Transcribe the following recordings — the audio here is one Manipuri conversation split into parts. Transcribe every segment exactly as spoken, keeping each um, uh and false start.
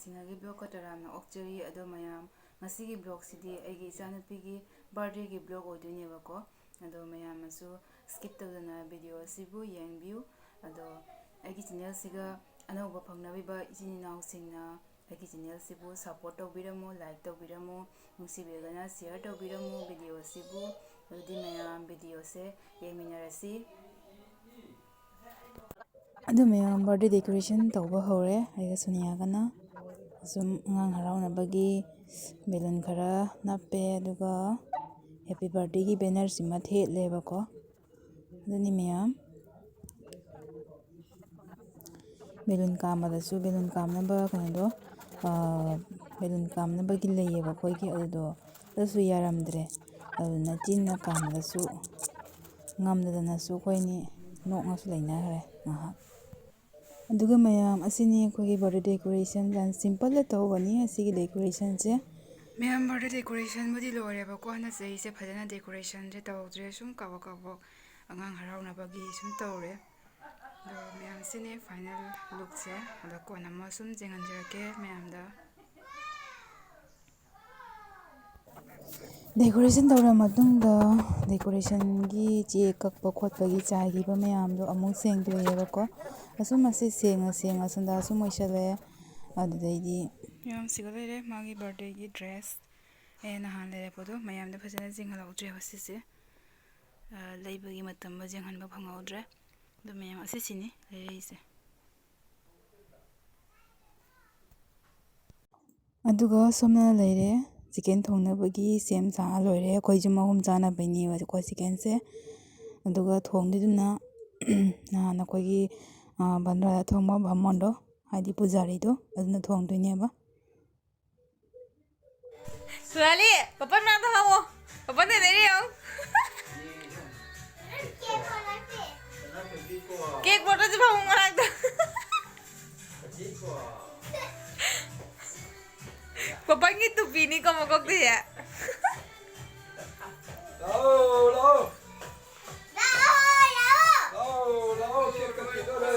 ꯁꯤꯡꯍꯒꯤ vlogꯀ ꯇꯔꯥꯝꯅ ꯑꯣꯛꯆꯔꯤ꯫ ꯑꯗꯣ ꯃꯌꯥꯝ, ꯉꯁꯤꯒꯤ vlogꯁꯤꯗꯤ ꯑꯩꯒꯤ ꯏꯆꯥꯅꯨꯄꯤꯒꯤ birthdayꯒꯤ vlog ꯑꯣꯏꯗꯣꯏꯅꯦꯕꯀꯣ꯫ ꯑꯗꯣ ꯃꯌꯥꯝꯅꯁꯨ skip ꯇꯧꯗꯅ video ꯑꯁꯤꯕꯨ ꯌꯦꯡꯕꯤꯌꯨ꯫ ꯑꯗꯣ ꯑꯩꯒꯤ channelꯁꯤꯒ ꯑꯅꯧꯕ ꯐꯪꯅꯕꯤꯕ ꯏꯆꯤꯟ ꯏꯅꯥꯎꯁꯤꯡꯅ ꯑꯩꯒꯤ channelꯁꯤꯕꯨ support ꯇꯧꯕꯤꯔꯝꯃꯨ, like ꯇꯧꯕꯤꯔꯝꯃꯨ, ꯅꯨꯡꯁꯤꯕꯤꯔꯒꯅ share ꯇꯧꯕꯤꯔꯝꯃꯨ video ꯑꯁꯤꯕꯨ꯫ ꯑꯗꯨꯗꯤ ꯃꯌꯥꯝ videoꯁꯦ ꯌꯦꯡꯃꯤꯟꯅꯔꯁꯤ꯫ ꯑꯗꯨ ꯃꯌꯥꯝ birthday decoration ꯇꯧꯕ ꯍꯧꯔꯦ꯫ ꯑꯩꯒ ꯁꯣꯅꯤꯌꯥꯒꯅ ꯑꯁꯨꯝ ꯑꯉꯥꯡ ꯍꯔꯥꯎꯅꯕꯒꯤ balloon ꯈꯔ ꯅꯞꯄꯦ, ꯑꯗꯨꯒ happy birthdayꯒꯤ bannerꯁꯤꯃ ꯊꯦꯠꯂꯦꯕꯀꯣ꯫ ꯑꯗꯨꯅꯤ ꯃꯌꯥꯝ꯫ Balloon ꯀꯥꯝꯕꯗꯁꯨ balloon ꯀꯥꯝꯅꯕ ꯀꯩꯅꯣꯗꯣ, balloon ꯀꯥꯝꯅꯕꯒꯤ ꯂꯩꯌꯦꯕ ꯑꯩꯈꯣꯏꯒꯤ, ꯑꯗꯨꯗꯣ ꯑꯗꯨꯁꯨ ꯌꯥꯔꯝꯗ꯭ꯔꯦ꯫ ꯑꯗꯨꯅ ꯆꯤꯟꯅ ꯀꯥꯝꯕꯗꯁꯨ ꯉꯝꯗꯗꯅꯁꯨ ꯑꯩꯈꯣꯏꯅꯤ ꯅꯣꯛꯅꯁꯨ ꯂꯩꯅꯈ꯭ꯔꯦ ꯉꯥꯏꯍꯥꯛ꯫ ꯑꯗꯨꯒ ꯃꯌꯥꯝ, ꯑꯁꯤꯅꯤ ꯑꯩꯈꯣꯏꯒꯤ birthday decoration꯫ ꯌꯥꯝ simpleꯗ ꯇꯧꯕꯅꯤ ꯑꯁꯤꯒꯤ decorationꯁꯦ꯫ ꯃꯌꯥꯝ, birthday decorationꯕꯨꯗꯤ ꯂꯣꯏꯔꯦꯕꯀꯣ꯫ ꯍꯟꯗꯛ ꯆꯍꯤꯁꯦ ꯐꯖꯅ decorationꯁꯦ ꯇꯧꯗ꯭ꯔꯦ, ꯁꯨꯝ ꯀꯥꯕꯛ ꯀꯥꯕꯛ ꯑꯉꯥꯡ ꯍꯔꯥꯎꯅꯕꯒꯤ ꯁꯨꯝ ꯇꯧꯔꯦ꯫ ꯑꯗꯣ ꯃꯌꯥꯝ, ꯁꯤꯅꯤ final lookꯁꯦ꯫ ꯑꯗꯣ ꯀꯣꯟꯅ ꯑꯃꯨꯛ ꯁꯨꯝ ꯌꯦꯡꯍꯟꯖꯔꯛꯀꯦ ꯃꯌꯥꯝꯗ꯫ Decoration ꯇꯧꯔ ꯃꯇꯨꯡꯗ decorationꯒꯤ ꯆꯦ ꯀꯛꯄ ꯈꯣꯠꯄꯒꯤ ꯆꯥꯏꯈꯤꯕ ꯃꯌꯥꯝꯗꯣ ꯑꯃꯨꯛ ꯁꯦꯡꯗꯣꯛꯑꯦꯕꯀꯣ꯫ ꯑꯁꯨꯝ ꯑꯁꯤ ꯁꯦꯡꯉ ꯁꯦꯡꯉ ꯁꯟꯗꯥ ꯁꯨꯝ ꯑꯣꯏꯁꯜꯂꯛꯑꯦ꯫ ꯑꯗꯨꯗꯩꯗꯤ ꯃꯌꯥꯝ, ꯁꯤꯒ ꯂꯩꯔꯦ ꯃꯥꯒꯤ birthdayꯒꯤ dress꯫ ꯑꯩꯅ ꯅꯍꯥꯟ ꯂꯩꯔꯛꯄꯗꯣ ꯃꯌꯥꯝꯗ ꯐꯖꯅ ꯌꯦꯡꯍꯜꯍꯧꯗ꯭ꯔꯦꯕ ꯁꯤꯁꯦ꯫ ꯑ, ꯂꯩꯕꯒꯤ ꯃꯇꯝ ꯌꯦꯡꯍꯟꯕ ꯐꯪꯍꯧꯗ꯭ꯔꯦ꯫ ꯑꯗꯣ ꯃꯌꯥꯝ, ꯑꯁꯤꯁꯤꯅꯤ ꯂꯩꯔꯛꯏꯁꯦ꯫ ꯑꯗꯨꯒ ꯁꯣꯝꯅ ꯂꯩꯔꯦ, chicken ꯊꯣꯡꯅꯕꯒꯤ ꯁꯦꯝ ꯁꯥ ꯂꯣꯏꯔꯦ꯫ ꯑꯩꯈꯣꯏ ꯌꯨꯝ ꯑꯍꯨꯝ ꯆꯥꯅꯕꯩꯅꯦꯕꯀꯣ chickenꯁꯦ꯫ ꯑꯗꯨꯒ ꯊꯣꯡꯗꯣꯏꯗꯨꯅ ꯅꯍꯥꯟ ꯑꯩꯈꯣꯏꯒꯤ, ꯑ, ꯕꯟꯗ꯭ꯔꯥꯗ ꯊꯣꯡꯕ ꯕꯥꯃꯣꯟꯗꯣ, ꯍꯥꯏꯗꯤ ꯄꯨꯖꯥꯔꯤꯗꯣ, ꯑꯗꯨꯅ ꯊꯣꯡꯗꯣꯏꯅꯦꯕ꯫ ꯁꯣꯅꯥꯂꯤ, ꯄꯄꯟ ꯃꯅꯥꯛꯇ ꯐꯝꯃꯣ꯫ ꯄꯄꯟ ꯀꯩꯗꯧꯔꯤ ꯌꯦꯡꯉꯨ꯫ Cake ꯄꯣꯠꯇꯁꯨ ꯐꯃꯨꯡ ꯃꯅꯥꯛꯇ꯫ ꯄꯄꯟꯒꯤ ꯇꯨꯄꯤꯅꯤꯀꯣ ꯃꯀꯣꯛꯇꯨꯁꯦ꯫ ꯂꯥꯛꯑꯣ, ꯂꯥꯛꯑꯣ꯫ ꯂꯥꯛꯑꯣ, ꯂꯥꯛꯑꯣ꯫ ꯂꯥꯛꯑꯣ, ꯂꯥꯛꯑꯣ, cake ꯀꯛꯈꯤꯗꯣꯔꯦ꯫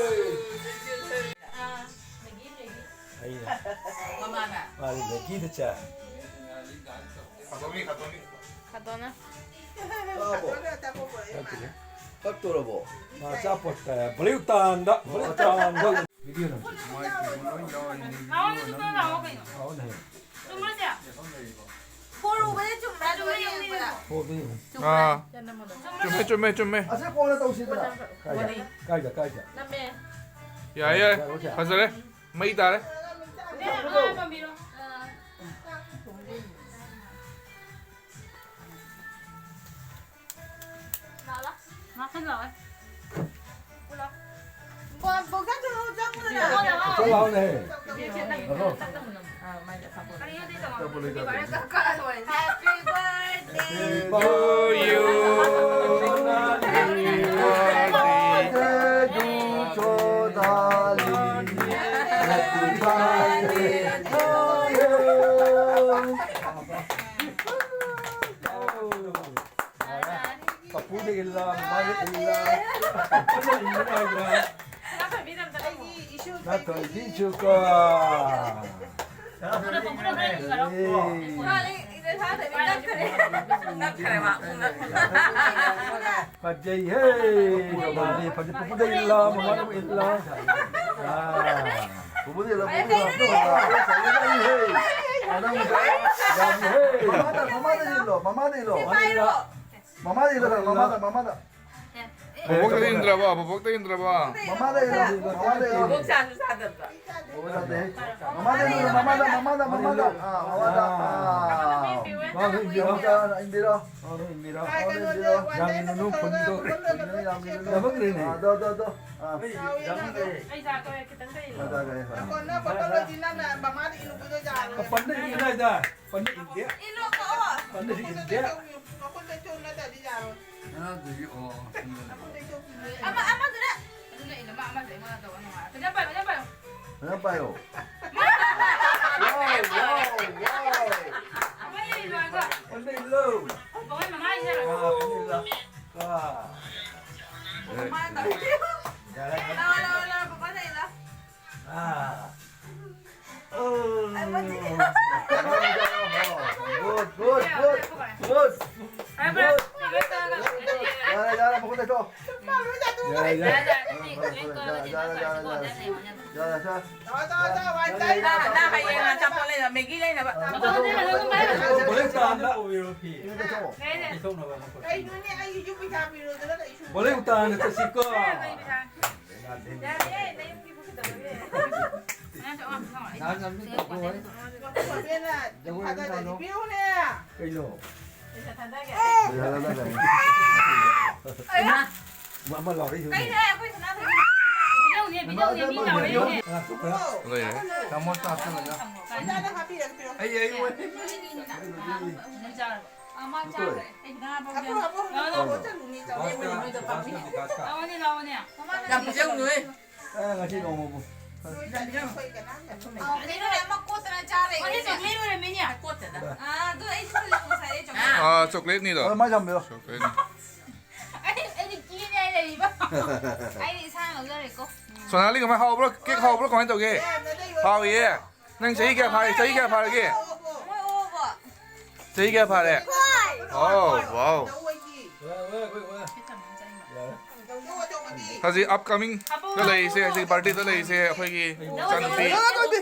ꯑꯩꯅ꯫ ꯃꯃꯥꯅ꯫ ꯃꯥꯗꯤ ꯃꯦꯒꯤꯗ ꯆꯥꯏ꯫ ꯈꯥꯇꯣꯅ꯫ ꯆꯥꯔꯕꯣ? ꯀꯛꯇꯣꯔꯕꯣ? ꯃꯥ ꯑꯆꯥꯄꯣꯠ ꯀꯌꯥ? ꯕ꯭ꯂꯦꯛ ꯇꯥꯟꯗ, ꯕ꯭ꯂꯦꯛ ꯇꯥꯟꯗ꯫ ꯚꯤꯗꯤꯑꯣ ꯅꯝꯁꯤ꯫ ꯃꯥꯏ ꯀꯩꯅꯣ ꯂꯣꯏ ꯌꯥꯎꯔꯦ, ꯃꯤꯒꯤ ꯂꯥꯛꯑꯣ, ꯅꯪꯁꯨ ꯂꯥꯛꯑꯣ ꯀꯩꯅꯣ꯫ ꯂꯥꯛꯑꯣꯅꯦ꯫ ꯆꯨꯝꯕ꯭ꯔꯣ ꯁꯦ? ꯍꯣꯔꯨꯕꯗꯤ ꯆꯨꯝꯕ꯭ꯔꯥ? ꯆꯨꯝꯕ꯭ꯔꯥ ꯌꯦꯡꯕꯗ? ꯍꯣꯕꯤ꯫ ꯑꯥ꯫ ꯆꯨꯝꯃꯦ, ꯆꯨꯝꯃꯦ, ꯆꯨꯝꯃꯦ꯫ ꯑꯁꯤ ꯀꯣꯟꯅ ꯇꯧꯁꯤꯗꯅ꯫ ꯀꯥꯏꯗ? ꯀꯥꯏꯗ, ꯀꯥꯏꯗ? ꯅꯝꯃꯦ꯫ ꯌꯥꯏ, ꯌꯥꯏ꯫ ꯐꯖꯔꯦ꯫ ꯃꯩ ꯇꯥꯔꯦ꯫ ꯅꯦ, ꯑꯥ, ꯄꯥꯝꯕꯤꯔꯣ꯫ ꯑꯥ꯫ ꯉꯥꯛꯇꯪ ꯂꯥꯛꯑꯣ꯫ ꯕꯣ-, ꯕꯣꯛꯁꯔ ꯆꯪꯉꯛꯑꯣ, ꯆꯪꯉꯨꯗꯅ꯫ ꯆꯠꯂꯣ ꯂꯥꯛꯑꯣꯅꯦ꯫ ꯂꯥꯛꯑꯣ꯫ Happy birthday to you. Happy birthday to you, Sodali. Happy birthday to you. ꯄꯄꯨꯗ ꯏꯜꯂ, ꯃꯃꯥꯗ ꯏꯜꯂ, ꯄꯄꯨꯗ ꯏꯟꯕ ꯅꯥꯏꯕ꯭ꯔꯥ? ꯅꯥꯊꯣꯏꯕꯤ ꯏꯁꯨꯀ꯫ ꯑꯦ꯫ ꯐꯖꯩꯍꯦ꯫ ꯐꯖꯩ, ꯐꯖꯩ꯫ ꯄꯄꯨꯗ ꯏꯜꯂ, ꯃꯃꯥꯗ ꯏꯜꯂ꯫ ꯑꯥ꯫ ꯄꯨꯄꯨꯗ ꯏꯜꯂꯣ, ꯄꯨꯄꯨꯗ ꯏꯜꯂꯣ꯫ ꯌꯥꯝꯃꯤꯍꯦ꯫ ꯃꯃꯥꯗ, ꯃꯃꯥꯗ ꯏꯜꯂꯣ, ꯃꯃꯥꯗ ꯏꯜꯂꯣ꯫ ꯃꯃꯥꯗ ꯏꯜꯂꯣ, ꯃꯃꯥꯗ, ꯃꯃꯥꯗ꯫ ꯕꯣꯕꯣꯛꯇ ꯏꯟꯗ꯭ꯔꯕꯣ? ꯕꯣꯕꯣꯛꯇ ꯏꯟꯗ꯭ꯔꯕꯣ? ꯃꯃꯥꯗ ꯏꯜꯂꯣ, ꯃꯃꯥꯗ ꯏꯜꯂꯣ꯫ ꯕꯣꯕꯣꯛ ꯆꯥꯁꯨ ꯆꯥꯗꯕ꯫ ꯕꯣꯕꯣꯛ ꯆꯥꯗꯦ꯫ ꯃꯃꯥꯗ ꯏꯜꯂꯣ, ꯃꯃꯥꯗ, ꯃꯃꯥꯗ, ꯃꯃꯥꯗ꯫ ꯑꯥ, ꯃꯃꯥꯗ꯫ ꯑꯥ꯫ ꯃꯥ ꯏꯟꯕꯤꯔꯣ꯫ ꯏꯟꯕꯤꯔꯣ꯫ ꯃꯥ ꯏꯟꯕꯤꯔꯣ꯫ ꯌꯥꯝ ꯏꯜꯂꯨꯅꯨ, ꯈꯨꯟꯗꯣ꯫ ꯌꯥꯝ ꯏꯜꯂꯨꯅꯨ꯫ ꯌꯥꯝꯃꯛꯈ꯭ꯔꯦꯅꯦ꯫ ꯑꯥ, ꯗꯣ, ꯗꯣ, ꯗꯣ꯫ ꯑꯥ꯫ ꯑꯩ ꯆꯥꯒꯦ, ꯈꯤꯇꯪ ꯂꯩ꯫ ꯃꯖꯥꯒ ꯍꯦ꯫ ꯀꯣꯟꯅ ꯕꯣꯇꯜ ꯑꯣꯏꯗꯤ ꯅꯪꯅ ꯃꯃꯥꯗ ꯏꯜꯂꯨꯕꯗꯣ ꯌꯥꯔꯣꯏ꯫ ꯄꯟꯗ ꯏꯟꯒꯦ ꯍꯥꯏꯗ꯫ ꯄꯟꯗ ꯏꯟꯗꯦ꯫ ꯏꯜꯂꯣ ꯀꯛꯑꯣ꯫ ꯄꯟꯗ ꯏꯟꯗꯦ꯫ ꯃꯈꯨꯠ ꯇꯩꯊꯣꯛ ꯅꯠꯇ꯭ꯔꯗꯤ ꯌꯥꯔꯣꯏ꯫ ꯑꯉꯥꯡꯗꯨꯒꯤ, ꯑꯣ, ꯏꯟꯕꯗꯣ꯫ ꯃꯈꯨꯠ ꯇꯩꯊꯣꯛꯄꯤꯌꯦ꯫ ꯑꯃ, ꯑꯃꯗꯨꯅ꯫ ꯑꯗꯨꯅ ꯏꯜꯂꯣ, ꯃꯥ ꯑꯃꯗꯣ ꯑꯩꯉꯣꯟꯗ ꯇꯧꯕ ꯅꯨꯡꯉꯥꯏ꯫ ꯐꯖꯅ ꯄꯥꯏꯌꯣ, ꯐꯖꯅ ꯄꯥꯏꯌꯣ꯫ ꯐꯖꯅ ꯄꯥꯏꯌꯣ꯫ ꯋꯥꯎ, ꯋꯥꯎ, ꯋꯥꯎ꯫ ꯑꯃꯗ ꯏꯜꯂꯣ ꯍꯥꯏꯕ꯫ ꯄꯟꯗ ꯏꯜꯂꯣ꯫ ꯕꯣꯏ ꯃꯃꯥ ꯏꯜꯂꯣ꯫ ꯑꯥ, ꯄꯟꯗ ꯏꯜꯂꯣ꯫ ꯑꯥ꯫ ꯃꯃꯥ ꯇꯧ꯫ ꯌꯥꯔꯦ꯫ ꯂꯥꯎ, ꯂꯥꯎ, ꯂꯥꯎ, ꯕꯕꯥꯗ ꯏꯜꯂꯣ꯫ ꯑꯥ꯫ ꯌꯥꯔꯦ, ꯌꯥꯔꯦ, ꯌꯥꯔꯦ꯫ ꯌꯥꯔꯦ, ꯁꯦ꯫ ꯅꯪ, ꯅꯪ ꯍꯌꯦꯡ ꯑꯆꯥꯄꯣꯠ ꯂꯩꯅꯕ, ꯃꯦꯒꯤ ꯂꯩꯅꯕ꯫ ꯍꯣꯔꯦꯟ ꯆꯥ ꯑꯃ ꯂꯥꯛꯑꯣ, ꯄꯤꯔꯛꯑꯣ, ꯐꯤ꯫ ꯏꯅꯦ ꯆꯠꯊꯣꯛꯑꯣ꯫ ꯀꯩꯅꯣꯅꯦ, ꯑꯩꯒꯤ ꯌꯨꯝ ꯄꯩꯁꯥ ꯄꯤꯔꯣꯗꯅ ꯀꯩꯁꯨ꯫ ꯍꯣꯔꯦꯟ ꯎꯇꯥꯅ ꯆꯠꯁꯤꯀꯣ꯫ ꯌꯥꯔꯦ, ꯅꯌꯨꯝꯒꯤ ꯄꯨꯈꯤꯗꯕꯒꯤ꯫ ꯄꯤꯔꯛꯎꯅꯦ꯫ ꯀꯩꯅꯣ? ꯄꯩꯁꯥ ꯊꯥꯗꯒꯦ꯫ ꯄꯩꯁꯥ ꯊꯥꯗꯒꯦ꯫ ꯏꯃꯥ꯫ ꯑꯃ, ꯑꯃ ꯂꯥꯎꯔꯛꯏꯁꯤꯕꯨ꯫ ꯀꯩꯅꯣ, ꯑꯩꯈꯣꯏ ꯁꯅꯥꯊꯣꯏ꯫ ꯚꯤꯗꯤꯑꯣꯅꯦ, ꯚꯤꯗꯤꯑꯣꯅꯦ, ꯃꯤ ꯂꯥꯎꯔꯛꯏꯅꯦ꯫ ꯂꯣꯏꯔꯦ꯫ ꯇꯥꯃꯣ ꯆꯥ ꯊꯛꯑꯒ꯫ ꯑꯩ, ꯑꯩ ꯑꯣꯏ꯫ ꯅꯪ ꯆꯥꯔꯕ? ꯑꯥ, ꯃꯥ ꯆꯥꯈ꯭ꯔꯦ꯫ ꯑꯩ ꯈꯤꯇꯪ ꯍꯥꯞꯄꯛꯑꯒꯦ꯫ ꯍꯥꯄꯨ, ꯍꯥꯄꯨ, ꯍꯥꯄꯨ, ꯍꯥꯄꯨ꯫ ꯂꯥꯛꯑꯣꯅꯦ, ꯂꯥꯛꯑꯣꯅꯦ꯫ ꯂꯥꯛꯑꯣꯅꯦ, ꯂꯥꯛꯑꯣꯅꯦ꯫ ꯑꯦ, ꯉꯁꯤ ꯅꯣꯡꯃꯕꯨ꯫ ꯑꯥ, ꯀꯩꯅꯣꯅꯦ, ꯑꯃ ꯀꯣꯠꯇꯅ ꯆꯥꯔꯦ꯫ ꯃꯥꯗꯤ ꯆꯣꯀ꯭ꯂꯦꯠ ꯑꯣꯏꯔꯝꯃꯤꯅꯦ꯫ ꯀꯣꯠꯇꯦꯗ꯫ ꯑꯥ, ꯑꯗꯨ ꯑꯩꯁꯨ ꯉꯁꯥꯏꯗꯩ ꯆꯣꯀ꯭ꯂꯦꯠ꯫ ꯑꯥ, ꯆꯣꯀ꯭ꯂꯦꯠꯅꯤꯗꯣ꯫ ꯍꯣꯏ, ꯃꯥꯏ ꯊꯝꯕꯤꯔꯣ꯫ ꯆꯣꯀ꯭ꯂꯦꯠꯅꯤ꯫ ꯑꯩ, ꯑꯩꯗꯤ ꯀꯤꯅꯦ ꯑꯩ ꯂꯩꯔꯤꯕ꯫ ꯑꯩꯗꯤ ꯏꯁꯥꯅ ꯂꯧꯖꯔꯦꯀꯣ꯫ ꯁꯣꯅꯥꯂꯤ, ꯀꯃꯥꯏ ꯍꯥꯎꯕ꯭ꯔꯣ? ꯀꯦꯛ ꯍꯥꯎꯕ꯭ꯔꯣ? ꯀꯃꯥꯏꯅ ꯇꯧꯒꯦ? ꯍꯥꯎꯏꯌꯦ꯫ ꯅꯪ ꯆꯍꯤ ꯀꯌꯥ ꯐꯥꯔꯦ? ꯆꯍꯤ ꯀꯌꯥ ꯐꯥꯔꯒꯦ? ꯃꯣꯏ ꯑꯣꯕꯣ꯫ ꯆꯍꯤ ꯀꯌꯥ ꯐꯥꯔꯦ? ꯍꯣꯏ꯫ ꯑꯣ, ꯋꯥꯎ꯫ ꯍꯧꯖꯤꯛ upcoming ꯗ ꯂꯩꯔꯤꯁꯦ, ꯍꯧꯖꯤꯛ birthday ꯗ ꯂꯩꯔꯤꯁꯦ ꯑꯩꯈꯣꯏꯒꯤ ꯏꯆꯥꯅꯨꯄꯤ꯫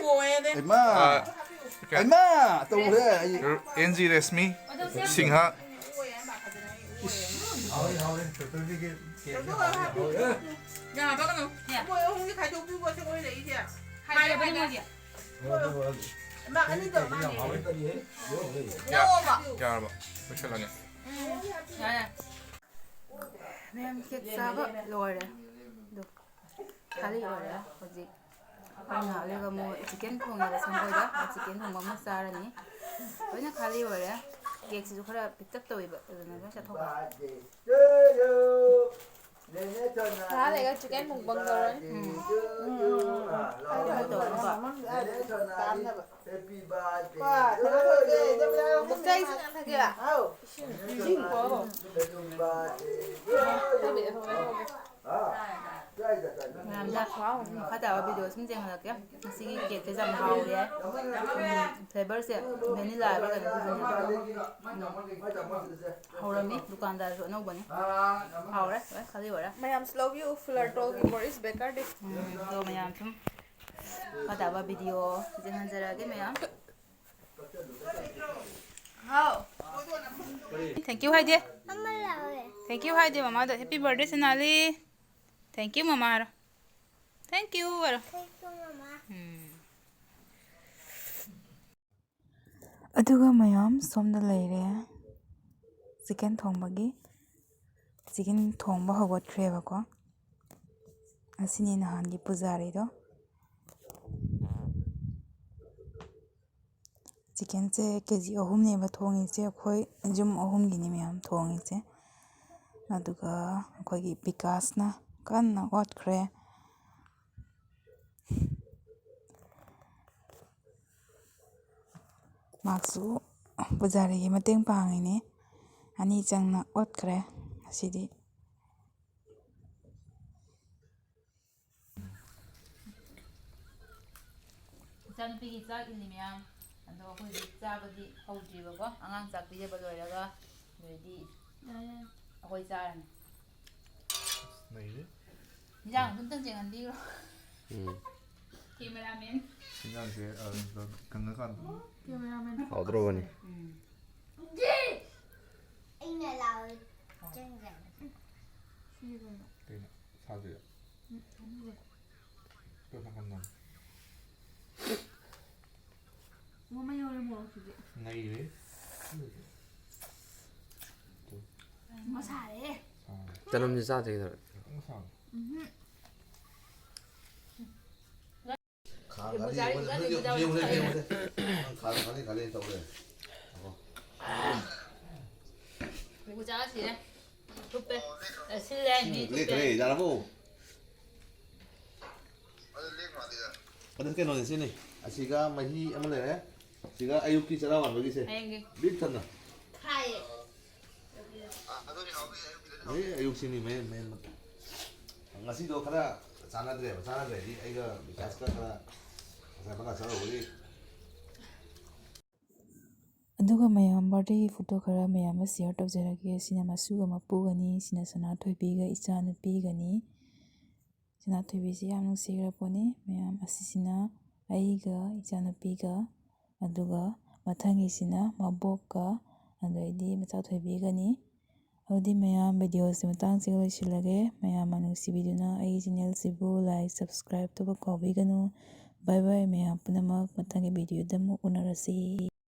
ꯍꯩꯃꯥ꯫ ꯑ, ꯀ-, ꯍꯩꯃꯥ! ꯇꯧꯔꯦ ꯑꯩ꯫ N G Reshmi Singh. ꯍꯥꯎꯔꯦ, ꯍꯥꯎꯔꯦ꯫ ꯇꯣꯇꯦꯜꯗꯤ ꯀꯦ-, ꯀꯦ-, ꯀꯦ-, ꯍꯥꯎꯔꯦ꯫ ꯌꯥꯝ ꯍꯥꯞꯄꯛꯀꯅꯨ꯫ ꯃꯣꯏ ꯑꯍꯨꯝꯒꯤ ꯈꯥꯏꯗꯣꯛꯄꯤꯌꯨꯀꯣ, ꯁꯦ ꯑꯣꯏꯔꯛꯏꯁꯦ꯫ ꯍꯥꯏꯔꯕꯅꯤ ꯃꯣꯏꯒꯤ꯫ ꯃꯥ ꯑꯅꯤꯗꯣ ꯃꯥꯅꯦ꯫ ꯌꯥ-, ꯌꯥꯔꯕ? ꯂꯣꯏꯁꯜꯂꯒꯦ꯫ ꯎꯝ꯫ ꯌꯥꯔꯦ꯫ ꯃꯌꯥꯝ ꯀꯦꯛ ꯆꯥꯕ ꯂꯣꯏꯔꯦ꯫ ꯑꯗꯣ ꯈꯥꯂꯤ ꯑꯣꯏꯔꯦ ꯍꯧꯖꯤꯛ꯫ ꯑꯩ ꯉꯥꯏꯍꯥꯛ ꯂꯩꯔꯒ ꯑꯃꯨꯛ ꯆꯤꯛꯀꯟ ꯊꯣꯡꯉꯦꯕ ꯁꯪꯒꯣꯏꯗ꯫ ꯆꯤꯛꯀꯟ ꯊꯣꯡꯕ ꯑꯃ ꯆꯥꯔꯅꯤ꯫ ꯂꯣꯏꯅ ꯈꯥꯂꯤ ꯑꯣꯏꯔꯦ꯫ ꯀꯦꯛꯁꯤꯁꯨ ꯈꯔ ꯄꯤꯛꯇꯞ ꯇꯧꯋꯦꯕ, ꯑꯗꯨꯅ ꯂꯣꯏ ꯆꯥꯊꯣꯛꯈ꯭ꯔꯦ꯫ ꯉꯥꯏꯍꯥꯛ ꯂꯩꯔꯒ ꯆꯤꯛꯀꯟ ꯃꯨꯛꯕꯥꯡ ꯇꯧꯔꯅꯤ꯫ ꯎꯝ꯫ ꯎꯝ, ꯎꯝ, ꯎꯝ, ꯎꯝ꯫ ꯀꯩꯅꯣ ꯇꯧꯅꯕ꯫ ꯀꯥꯝꯅꯕ꯫ ꯃꯨꯛꯆꯩꯁꯨ ꯌꯥꯝ ꯊꯛꯀꯦꯔꯥ? ꯊꯛꯄꯤꯔꯦ, ꯊꯛꯄꯤꯔꯦ, ꯊꯛꯄꯤꯔꯦ꯫ ꯌꯥꯝꯗ ꯃꯈꯥ ꯇꯥꯕ ꯚꯤꯗꯤꯑꯣ ꯁꯨꯝ ꯌꯦꯡꯍꯜꯂꯛꯀꯦ꯫ ꯉꯁꯤꯒꯤ ꯀꯦꯛꯁꯦ ꯌꯥꯝ ꯍꯥꯎꯔꯦ꯫ ꯎꯝ, ꯐ꯭ꯂꯦꯚꯔꯁꯦ ꯚꯦꯅꯤꯂꯥ ꯍꯥꯏꯕ꯭ꯔꯥ ꯀꯩꯅꯣ ꯁꯤꯁꯤꯅꯦ꯫ ꯎꯝ, ꯍꯧꯔꯝꯃꯤ꯫ ꯗꯨꯀꯥꯟꯗꯥꯔꯁꯨ ꯑꯅꯧꯕꯅꯤ꯫ ꯍꯥꯎꯔꯦ ꯂꯣꯏ ꯈꯜꯂꯤ ꯑꯣꯏꯔꯦ꯫ ꯃꯌꯥꯝꯁꯨ ꯂꯧꯕꯤꯌꯨ ꯐꯨꯂꯔ ꯇꯣꯜꯒꯤ ꯕꯣꯔꯤꯁ ꯕꯦꯀꯔꯗꯤ꯫ ꯎꯝ, ꯑꯗꯣ ꯃꯌꯥꯝ ꯁꯨꯝ ꯃꯈꯥ ꯇꯥꯕ ꯚꯤꯗꯤꯑꯣ ꯌꯦꯡꯍꯟꯖꯔꯛꯑꯒꯦ ꯃꯌꯥꯝ꯫ ꯍꯥꯎ꯫ Thank you ꯍꯥꯏꯗꯦ꯫ ꯑꯃ ꯂꯥꯎꯋꯦ꯫ Thank you ꯍꯥꯏꯗꯦ ꯃꯃꯥꯗꯣ꯫ Happy birthday ꯁꯅꯥꯂꯤ꯫ Thank you ꯃꯃꯥ ꯍꯥꯏꯔꯣ꯫ Thank you ꯍꯥꯏꯔꯣ꯫ Thank you ꯃꯃꯥ꯫ ꯎꯝ꯫ ꯑꯗꯨꯒ ꯃꯌꯥꯝ ꯁꯣꯝꯗ ꯂꯩꯔꯦ꯫ ꯆꯤꯀꯟ ꯊꯣꯡꯕꯒꯤ꯫ ꯆꯤꯀꯟ ꯊꯣꯡꯕ ꯍꯧꯒꯠꯈ꯭ꯔꯦꯕꯀꯣ꯫ ꯑꯁꯤꯅꯤ ꯅꯍꯥꯟꯒꯤ ꯄꯨꯖꯥꯔꯤꯗꯣ꯫ ꯆꯤꯀꯟꯁꯦ ꯀꯦ ꯖꯤ ꯑꯍꯨꯝꯅꯦꯕ ꯊꯣꯡꯉꯤꯁꯦ, ꯑꯩꯈꯣꯏ ꯌꯨꯝ ꯑꯍꯨꯝꯒꯤꯅꯤ ꯃꯌꯥꯝ ꯊꯣꯡꯉꯤꯁꯦ꯫ ꯑꯗꯨꯒ ꯑꯩꯈꯣꯏꯒꯤ ꯕꯤꯀꯥꯁꯅ ꯀꯟꯅ ꯑꯣꯠꯈ꯭ꯔꯦ꯫ ꯃꯍꯥꯛꯁꯨ ꯄꯨꯖꯥꯔꯤꯒꯤ ꯃꯇꯦꯡ ꯄꯥꯡꯉꯤꯅꯤ꯫ ꯑꯅꯤ ꯆꯪꯅ ꯑꯣꯠꯈ꯭ꯔꯦ ꯉꯁꯤꯗꯤ꯫ ꯏꯆꯥꯅꯨꯄꯤꯒꯤ ꯆꯥꯛ ꯏꯜꯂꯤ ꯃꯌꯥꯝ꯫ ꯑꯗꯣ ꯑꯩꯈꯣꯏꯗꯤ ꯆꯥꯕꯗꯤ ꯍꯧꯗ꯭ꯔꯤꯕꯀꯣ꯫ ꯑꯉꯥꯡ ꯆꯥꯛ ꯄꯤꯖꯕ ꯂꯣꯏꯔꯒ ꯑꯗꯨꯗꯩꯗꯤ ꯑꯩꯈꯣꯏ ꯆꯥꯔꯅꯤ꯫ ꯅꯩꯔꯦ꯫ ꯏꯟꯖꯥꯡ ꯑꯝꯇꯪ ꯌꯦꯡꯍꯟꯕꯤꯈ꯭ꯔꯣ꯫ ꯎꯝ꯫ ꯀꯦꯃꯦꯔꯥꯃꯦꯟ꯫ ꯏꯟꯖꯥꯡꯁꯦ, ꯑ, ꯀꯪꯉꯀꯥꯟꯗ꯫ ꯀꯦꯃꯦꯔꯥꯃꯦꯟ꯫ ꯍꯥꯎꯗ꯭ꯔꯣꯕꯅꯤ꯫ ꯎꯝ꯫ ꯑꯩꯅ ꯂꯥꯎꯔꯤ꯫ ꯆꯦꯟꯒ꯭ꯔꯦ꯫ ꯁꯤꯗꯤ ꯀꯩꯅꯣ? ꯀꯩꯅꯣ? ꯁꯥꯗꯣꯏꯔꯣ? ꯎꯝ, ꯊꯝꯃꯒꯦ꯫ ꯇꯣ ꯅꯥꯀꯟꯗ꯫ ꯃꯃꯩ ꯌꯧꯔꯦ ꯃꯣꯔꯣꯛꯁꯤꯗꯤ꯫ ꯅꯩꯔꯦ꯫ ꯃꯁꯥꯔꯦ꯫ ꯑꯥ꯫ ꯆꯅꯝꯁꯦ ꯆꯥꯗꯦ ꯀꯩꯗꯧꯔꯦ? ꯃꯁꯥ꯫ ꯎꯝꯍꯨꯝ꯫ ꯈꯥꯡ ꯌꯦꯡꯉꯨ ꯈꯥꯂꯤ ꯆꯥꯔꯤ, ꯌꯦꯡꯉꯨ ꯆꯥꯔꯤ, ꯌꯦꯡꯉꯨ ꯆꯥꯔꯤ꯫ ꯌꯦꯡꯉꯨ ꯌꯦꯡꯉꯨ ꯌꯦꯡꯉꯨ꯫ ꯈꯥꯡ ꯈꯥꯂꯤ ꯈꯥꯂꯤ ꯇꯧ ꯂꯩꯔꯦ꯫ ꯑꯣ꯫ ꯌꯦꯡꯉꯨ ꯆꯥꯔꯤ ꯁꯤꯔꯦ꯫ ꯊꯨꯞꯄꯦ꯫ ꯑꯦ, ꯁꯤꯜꯂꯦ, ꯃꯤ ꯊꯨꯞꯄꯦ꯫ ꯂꯦꯛꯈ꯭ꯔꯦ, ꯌꯥꯔꯕꯣ? ꯑꯗꯨ ꯀꯩꯅꯣꯅꯦ ꯁꯤꯅꯤ꯫ ꯑꯁꯤꯒ ꯃꯍꯤ ꯑꯃ ꯂꯩꯔꯦ꯫ ꯁꯤꯒ ꯑꯌꯨꯛꯀꯤ ꯆꯔꯥ ꯋꯥꯟꯕꯒꯤꯁꯦ꯫ ꯍꯌꯦꯡꯒꯤ꯫ ꯕꯤꯛ ꯊꯟꯅ꯫ ꯊꯥꯏꯌꯦ꯫ ꯑꯩ ꯑꯌꯨꯛꯁꯤꯅꯤ ꯃꯦꯟ, ꯃꯦꯟ꯫ ꯉꯁꯤꯗꯣ ꯈꯔ ꯆꯥꯟꯅꯗ꯭ꯔꯦꯕ꯫ ꯆꯥꯟꯅꯗ꯭ꯔꯦꯗꯤ ꯑꯩꯒ ꯕꯤꯀꯥꯁꯀ ꯈꯔ ꯉꯁꯥꯏ ꯃꯉꯥ ꯆꯥꯔꯨꯕꯒꯤ꯫ ꯑꯗꯨꯒ ꯃꯌꯥꯝ, ꯕꯥꯔꯗꯦꯒꯤ ꯐꯣꯇꯣ ꯈꯔ ꯃꯌꯥꯝ ꯑꯃ ꯁꯤꯌꯔ ꯇꯧꯖꯔꯒꯦ꯫ ꯁꯤꯅ ꯃꯁꯨꯒ ꯃꯄꯨꯒꯅꯤ, ꯁꯤꯅ ꯁꯅꯥꯊꯣꯏꯕꯤꯒ ꯏꯆꯥꯅꯨꯄꯤꯒꯅꯤ꯫ ꯁꯅꯥꯊꯣꯏꯕꯤꯁꯤ ꯌꯥꯝ ꯅꯨꯡꯁꯤꯈ꯭ꯔ ꯄꯣꯠꯅꯤ꯫ ꯃꯌꯥꯝ, ꯑꯁꯤꯁꯤꯅ ꯑꯩꯒ ꯏꯆꯥꯅꯨꯄꯤꯒ, ꯑꯗꯨꯒ ꯃꯊꯪꯒꯤꯁꯤꯅ ꯃꯕꯣꯛꯀ, ꯑꯗꯩꯗꯤ ꯃꯆꯥꯊꯣꯏꯕꯤꯒꯅꯤ꯫ ꯑꯗꯨꯗꯤ ꯃꯌꯥꯝ, ꯚꯤꯗꯤꯑꯣꯁꯤ ꯃꯇꯥꯡꯁꯤꯒ ꯂꯣꯏꯁꯤꯜꯂꯒꯦ꯫ ꯃꯌꯥꯝꯅ ꯅꯨꯡꯁꯤꯕꯤꯗꯨꯅ ꯑꯩꯒꯤ ꯆꯦꯅꯦꯜꯁꯤꯕꯨ ꯂꯥꯏꯛ, ꯁꯕꯁꯀ꯭ꯔꯥꯏꯕ ꯇꯧꯕ ꯀꯥꯎꯕꯤꯒꯅꯨ꯫ ꯕꯥꯏ ꯕꯥꯏ ꯃꯌꯥꯝ ꯄꯨꯝꯅꯃꯛ, ꯃꯊꯪꯒꯤ ꯚꯤꯗꯤꯑꯣꯗ ꯑꯃꯨꯛ ꯎꯅꯔꯁꯤ꯫